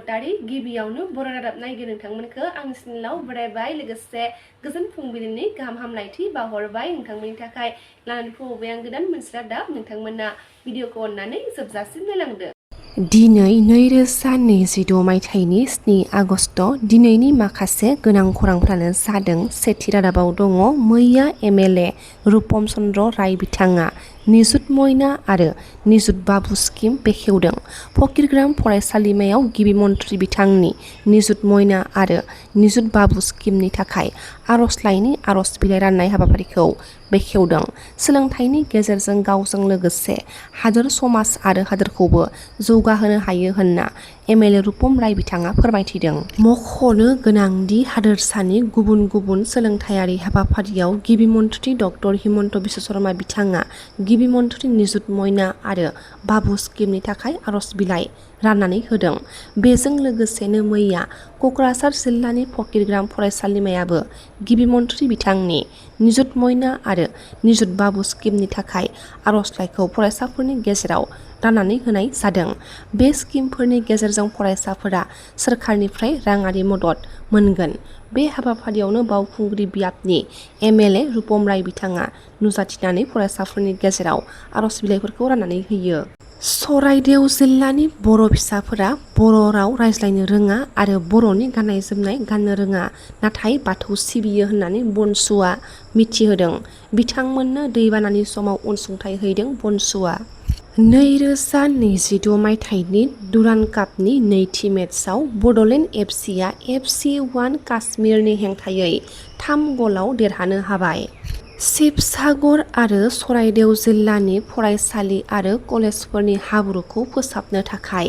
बसुमतारी गिबियावनो बर' रादाब नायगिर नोंथांमोनखौ आंनि चेनेलाव बरायबाय लोगोसे गोजोन फुंबिलिनि गाहाम हामलायथि बावहरबाय नोंथांमोननि थाखाय लानानै फैबाय आं गोदान मोनसे रादाब नोंथांमोना भिडिअखौ अननानै जोबजासिम नायलांदो। दिनै 2022 मायथाइनि 7 आगस्ट दिनैनि माखासे गोनां खौरांफ्रानो जादों। सेथि रादाबाव दङ मैया एमएलए रुपम चन्द्र राय बिथाङा निजुत मयना आरो निजुत बाबु स्किम बेखेवदों। फकीरग्राम फरायसालिमायाव गिबि मन्थ्रि बिथांनि निजुत मयना आरो निजुत बाबु स्किमनि थाखाय आर'जलाइनि आर'ज बिलाइ राननाय हाबाफारिखौ बेखेवदों। सोलोंथाइनि गेजेरजों गावजों लोगोसे हादोर समाज आरो हादोरखौबो जौगाहोनो हायो होनना एमएलए रुपम राय बिथाङा फोरमायथिदों। मख'नो गोनांदि हादोरसानि गुबुन गुबुन सोलोंथायारि हाबाफारियाव गिबि मन्थ्रि डक्टर हिमन्त बिश्व शर्मा बिथाङा गिबि मन्थ्रि निजुत मयना आरो बाबु स्किमनि थाखाय आर'ज बिलाइ राननानै होदों। बेजों लोगोसेनो मैया क'क्राझार जिल्लानि फकीरग्राम फरायसालिमायाबो गिबि मन्थ्रि बिथांनि निजुत मयना आरो निजुत बाबु स्किमनि थाखाय आर'जलाइखौ फरायसाफोरनि गेजेराव राननानै होनाय जादों। बे स्किमफोरनि गेजेरजों फरायसाफोरा सोरखारनिफ्राय राङारि मदद मोनगोन। बे हाबाफारियावनो बावखुंग्रि बियाबनि एमएलए रुपम राय बिथाङा नुजाथिनानै फरायसाफोरनि गेजेराव आर'ज बिलाइफोरखौ राननानै होयो। चराइदेव जिल्लानि बर' फिसाफोरा बर' राव रायज्लायनो रोङा आरो बर'नि गाननाय जोमनाय गाननो रोङा, नाथाय बाथौ सिबियो होननानै बनसुआ मिथिहोदों। बिथांमोननो दैबानानि समाव अनसुंथाइ हैदों बनसुआ। 2022 मायथाइनि दुरान्ड कापनि नैथि मेचआव बडलेण्ड एफसिआ FC1 काश्मीरनि हेंथायै 3 गलाव देरहानो हाबाय। शिबसागर आरो चराइदेव जिल्लानि फरायसालि आरो कलेजफोरनि हाब्रुखौ फोसाबनो थाखाय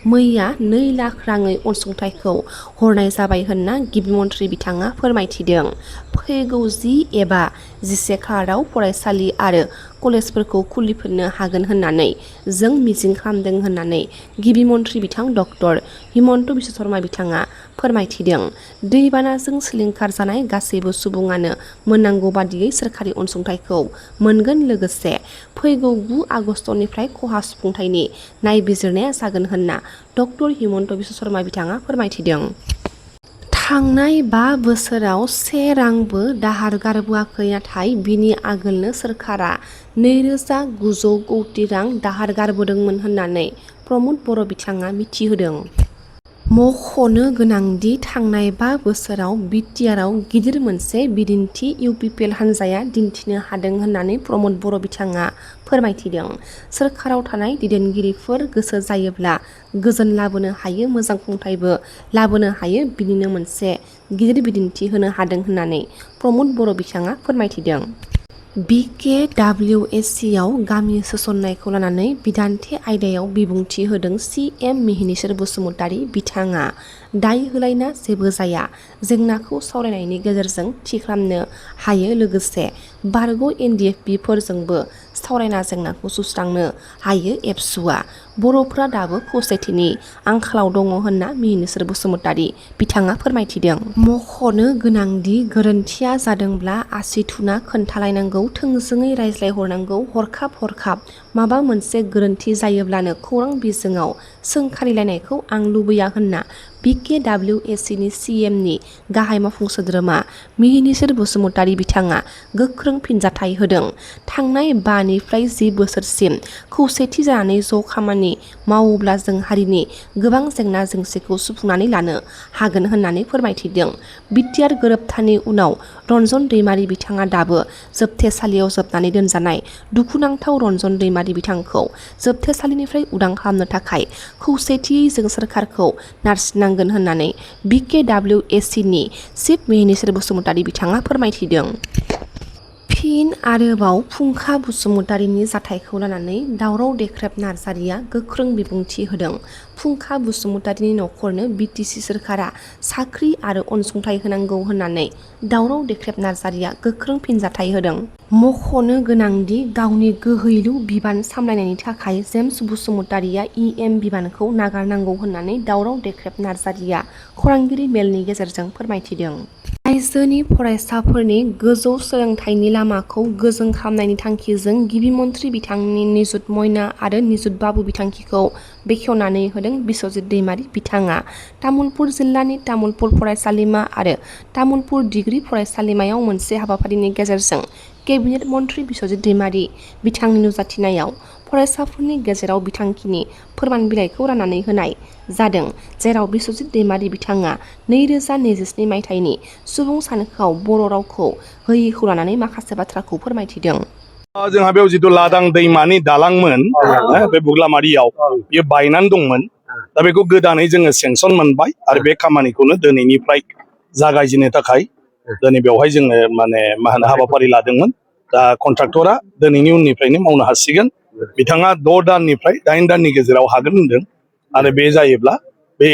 मैया 2 लाख राङै अनसुंथाइखौ हरनाय जाबाय होनना गिबि मन्थ्रि बिथाङा फोरमायथिदों। फैगौ 10 एबा 11 खालाराव फरायसालि आरो कलेजफोरखौ खुलिफिननो हागोन होननानै जों मिजिं खालामदों होननानै गिबि मन्थ्रि बिथां डक्टर हिमन्त बिश्व शर्मा बिथाङा फोरमायथिदों। दैबानाजों सिलिंखार जानाय गासैबो सुबुङानो मोननांगौ बादियै सोरखारि अनसुंथाइखौ मोनगोन। लोगोसे फैगौ 9 आगस्टनिफ्राय खहा सुफुंथायनि नायबिजिरनाया जागोन होनना डक्टर हिमन्त बिश्व शर्मा बिथाङा फोरमायथिदों। थांनाय 5 बोसोराव 1 रांबो दाहार गारबोआखै, नाथाय बिनि आगोलनो सोरखारा 2900 कौटि रां दाहार गारबोदोंमोन होननानै प्रमद बर' बिथाङा मिथिहोदों। मख'नो गोनांदि थांनाय 5 बोसोराव बिटिआरआव गिदिर मोनसे बिदिन्थि इउपिपिएल हान्जाया दिन्थिनो हादों होननानै प्रमद बर' बिथाङा फोरमायथिदों। सोरखाराव थानाय दैदेनगिरिफोर गोसो जायोब्ला गोजोन लाबोनो हायो, मोजां खुंथायबो लाबोनो हायो, बिनिनो मोनसे गिदिर बिदिन्थि होनो हादों होननानै प्रमद बर' बिथाङा फोरमायथिदों। BKWSCआव गामि सोसननायखौ लानानै बिदान्थे आयदायाव बिबुंथि होदों CM मिहिनीश्वर बसुमतारी बिथाङा दाय होलायना जेबो जाया, जेंनाखौ सावरायनायनि गेजेरजों थि खालामनो हायो। लोगोसे बारग' NDFB फोरजोंबो सावरायना जेंनाखौ सुस्रांनो हायो। एबसुआ बर'फोरा दाबो खौसेथिनि आंखालाव दङ होनना मिहिनीश्वर बसुमतारी बिथाङा फोरमायथिदों। मख'नो गोनांदि गोरोन्थिया जादोंब्ला आसि थुना खोन्थालायनांगौ, थोंजोङै रायज्लायहरनांगौ। हरखाब माबा मोनसे गोरोन्थि जायोब्लानो खौरां बिजोङाव सोंखारिलायनायखौ आं लुबैया होनना BKWSCनि CMनि गाहाय मावफुं सोद्रोमा मिहिनीश्वर बसुमतारी बिथाङा गोख्रों फिनजाथाय होदों। थांनाय 5 निफ्राय 10 बोसोरसिम खौसेथि जानानै ज' खामानि मावोब्ला जों हारिनि गोबां जेंना जेंसिखौ सुफुंनानै लानो हागोन होननानै फोरमायथिदों। बिटिआर गोरोबथानि उनाव रन्जन दैमारि बिथाङा दाबो जोबथेसालियाव जोबनानै दोनजानाय। दुखुनांथाव रन्जन दैमारि बिथांखौ जोबथेसालिनिफ्राय उदां खालामनो थाखाय खौसेथियै जों सोरखारखौ नारसिननांगोन होननानै BKWSCनि चिफ मिहिनीश्वर बसुमतारी बिथाङा फोरमायथिदों। फिन आरोबाव फुंखा बसुमतारीनि जाथायखौ लानानै दावराव देख्रेब नार्जारिया गोख्रों बिबुंथि होदों। फुंखा बसुमतारीनि नखरनो बिटिसि सोरखारा साख्रि आरो अनसुंथाइ होनांगौ होननानै दावराव देख्रेब नार्जारिया गोख्रों फिनजाथाय होदों। मख'नो गोनांदि गावनि गोहैलु बिबान सामलायनायनि थाखाय जेम्स बसुमतारीया EM बिबानखौ नागारनांगौ होननानै दावराव देख्रेब नार्जारिया खौरांगिरि मेलनि गेजेरजों फोरमायथिदों। रायजोनि फरायसाफोरनि गोजौ सोलोंथाइनि लामाखौ गोजों खालामनायनि थांखिजों गिबि मन्थ्रि बिथांनि निजुत मयना आरो निजुत बाबु बिथांखिखौ बेखेवनानै होदों बिस्वजित दैमारि बिथाङा। तामुलपुर जिल्लानि तामुलपुर फरायसालिमा आरो तामुलपुर डिग्री फरायसालिमायाव मोनसे हाबाफारिनि गेजेरजों केबिनेट मन्थ्रि बिस्वजित दैमारि बिथांनि नुजाथिनायाव फरायसाफोरनि गेजेराव बिथांखिनि फोरमान बिलाइखौ राननानै होनाय जादों, जेराव बिस्वजित दैमारि बिथाङा 2022 मायथाइनि सुबुं सानखोआव बर' रावखौ होयैखौ लानानै माखासे बाथ्राखौ फोरमायथिदों। जोंहा बेयाव जिथु लादां दैमानि दालांमोन बे बुग्लामारियाव बियो बायनानै दंमोन। दा बेखौ गोदानै जोङो सेंसन मोनबाय आरो बे खामानिखौनो दिनैनिफ्राय जागायजेननो थाखाय दिनै बेवहाय जोङो हाबाफारि लादोंमोन। दा कन्ट्राक्टरा दिनैनि उननिफ्रायनो मावनो हासिगोन। बिथाङा 6 दाननिफ्राय 8 दाननि गेजेराव हागोन होनदों आरो बे जायोब्ला बे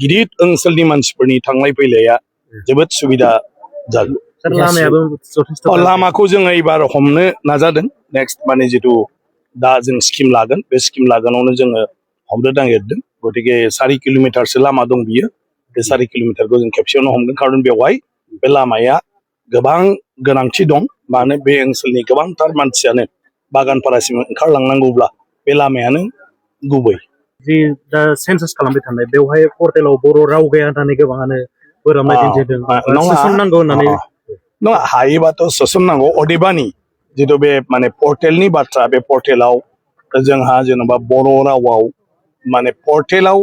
गिदिर ओनसोलनि मानसिफोरनि थांलाय फैलाया जोबोद सुबिदा जागोन। लामाखौ जोङो एबार हमनो नाजादों। नेक्स्ट जिथु दा जों स्किम लागोन, बे स्किम लागोनावनो जोङो हमनो नागिरदों। गतिके 4 किल'मिटारसो लामा दं बियो। बे 4 किल'मिटारखौ जों खेबसेयावनो हमगोन, खारन बेवहाय बे लामाया गोबां गोनांथि दं। मानो बे ओनसोलनि गोबांथार मानसियानो बागानपारासिम ओंखारलांनांगौब्ला बे लामायानो गुबै। जि दा सेन्सास खालामबाय थानाय बेवहाय पर्टेलाव बर' राव गैया होननानै गोबाङानो बोराबनाय दिन्थिदों। सोसननांगौ होननानै नङा, हायोबाथ' सोसननांगौ। अदेबानि जिथु बे पर्टेलनि बाथ्रा, बे पर्टेलाव जोंहा जेनेबा बर' रावाव पर्टेलाव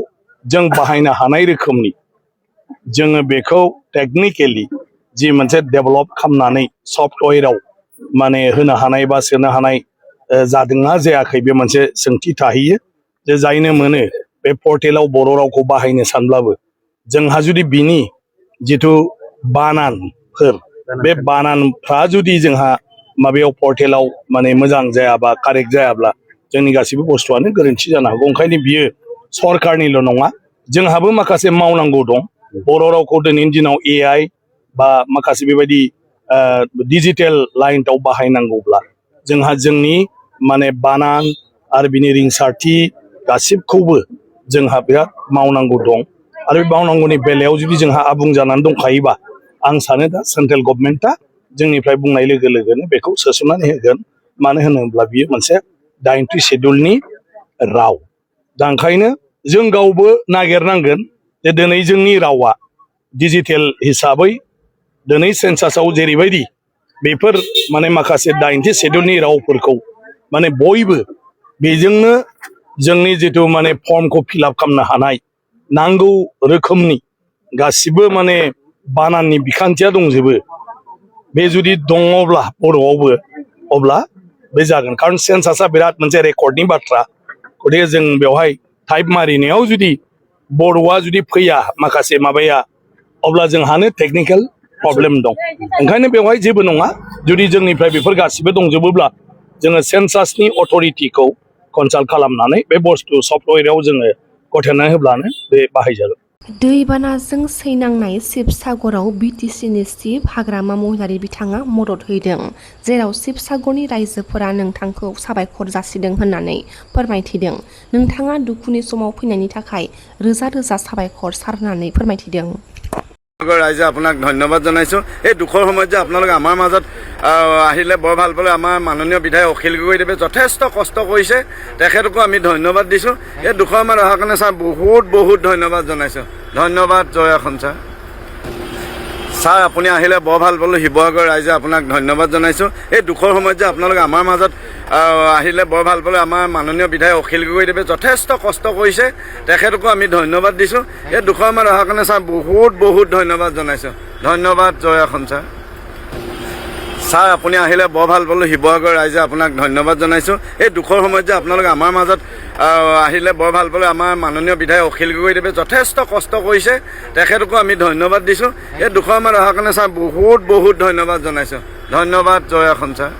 जों बाहायनो हानाय रोखोमनि जोङो बेखौ टेकनिकेलि जि मोनसे डेभेलप खालामनानै सफ्टवेराव होनो हानाय बा सोनो हानाय जादोंना जायाखै, बे मोनसे सोंथि थाहैयो। जे जायनो मोनो बे पर्टेलाव बर' रावखौ बाहायनो सानब्लाबो जोंहा जुदि बिनि जिथु बानानफोर, बे बानानफ्रा जुदि जोंहा माबायाव पर्टेलाव मोजां जायाबा, कारेक्ट जायाब्ला जोंनि गासैबो बुस्थुआनो गोरोन्थि जानो हागौ। ओंखायनो बियो सरकारनिल' नङा, जोंहाबो माखासे मावनांगौ दं। बर' रावखौ दिनैनि दिनाव AI बा माखासे बेबायदि डिजिटेल लाइनआव बाहायनांगौब्ला जोंहा जोंनि बानान आरो बिनि रिंसारथि गासिबखौबो जोंहा बिराद मावनांगौ दं। आरो बे मावनांगौनि बेलायाव जुदि जोंहा आबुं जानानै दंखायोबा आं सानो दा सेन्ट्रेल गभर्नमेन्टआ जोंनिफ्राय बुंनाय लोगो लोगोनो बेखौ सोसननानै होगोन। मानो होनोब्ला बियो मोनसे 8थि शेड्युलनि राव। दा ओंखायनो जों गावबो नागिरनांगोन जे दिनै जोंनि रावा डिजिटेल हिसाबै दिनै सेन्सासाव जेरैबायदि बेफोर माखासे 8थि शेड्युलनि रावफोरखौ बयबो बेजोंनो जोंनि जिथु फर्मखौ फिलआप खालामनो हानाय नांगौ रोखोमनि गासिबो बानाननि बिखान्थिया दंजोबो। बे जुदि दङब्ला बर'आवबो, अब्ला बे जागोन। खारन सेन्सासा बिराद मोनसे रेकर्डनि बाथ्रा। गतिके जों बेवहाय टाइप मारिनायाव जुदि बर'आ जुदि फैया माखासे माबाया, अब्ला जोंहानो टेकनिकेल प्रब्लेम दं। ओंखायनो बेवहाय जेबो नङा। जुदि जोंनिफ्राय बेफोर गासिबो दंजोबोब्ला जोङो सेन्सासनि अथरिटिखौ कनसाल्ट खालामनानै बे बुस्थु सफ्टवेराव जोङो गथायनानै होब्लानो बे बाहायजागोन। दैबानाजों सैनांनाय शिबसागराव BTCनि चिफ हाग्रामा महिलारि बिथाङा मदद हैदों, जेराव शिबसागरनि रायजोफोरा नोंथांखौ साबायखर जासिदों होननानै फोरमायथिदों। नोंथाङा दुखुनि समाव फैनायनि थाखाय रोजा रोजा साबायखर सार होननानै फोरमायथिदों। राइजे आपनाक धन्यवाद जानाइছো। এই দুখৰ সময়ত যে আপোনালোকে আমাৰ মাজত আহিলে বৰ ভাল পালে। আমাৰ মাননীয় বিধায়ক অখিল গগৈদেৱে যথেষ্ট কষ্ট কৰিছে, তেখেতকো আমি ধন্যবাদ দিছোঁ। এই দুখৰ সময়ত অহাৰ কাৰণে ছাৰ বহুত বহুত ধন্যবাদ জনাইছোঁ। ধন্যবাদ। জয় আসন ছাৰ। ছাৰ আপুনি আহিলে বৰ ভাল পালোঁ। শিৱসাগৰ ৰাইজে আপোনাক ধন্যবাদ জনাইছোঁ। এই দুখৰ সময়ত যে আপোনালোকে আমাৰ মাজত আহিলে বৰ ভাল পালে। আমাৰ মাননীয় বিধায়ক অখিল গগৈদেৱে যথেষ্ট কষ্ট কৰিছে, তেখেতকো আমি ধন্যবাদ দিছোঁ। এই দুখৰ সময়ত অহাৰ কাৰণে ছাৰ বহুত বহুত ধন্যবাদ জনাইছোঁ। ধন্যবাদ। জয় আসন ছাৰ। ছাৰ আপুনি আহিলে বৰ ভাল পালোঁ। শিৱসাগৰ ৰাইজে আপোনাক ধন্যবাদ জনাইছোঁ। এই দুখৰ সময়ত যে আপোনালোকে আমাৰ মাজত আহিলে বৰ ভাল পালে। আমাৰ মাননীয় বিধায়ক অখিল গগৈদেৱে যথেষ্ট কষ্ট কৰিছে, তেখেতকো আমি ধন্যবাদ দিছোঁ। এই দুখৰ সময়ত অহাৰ কাৰণে ছাৰ বহুত বহুত ধন্যবাদ জনাইছোঁ। ধন্যবাদ। জয় আসন ছাৰ। ছাৰ আপুনি আহিলে বৰ ভাল পালোঁ। শিৱসাগৰ ৰাইজে আপোনাক ধন্যবাদ জনাইছোঁ। এই দুখৰ সময়ত যে আপোনালোকে আমাৰ মাজত আহিলে বৰ ভাল পালে। আমাৰ মাননীয় বিধায়ক অখিল গগৈদেৱে যথেষ্ট কষ্ট কৰিছে, তেখেতকো আমি ধন্যবাদ দিছোঁ। এই দুখৰ সময়ত অহাৰ কাৰণে ছাৰ বহুত বহুত ধন্যবাদ জনাইছোঁ। ধন্যবাদ। জয় আসন ছাৰ।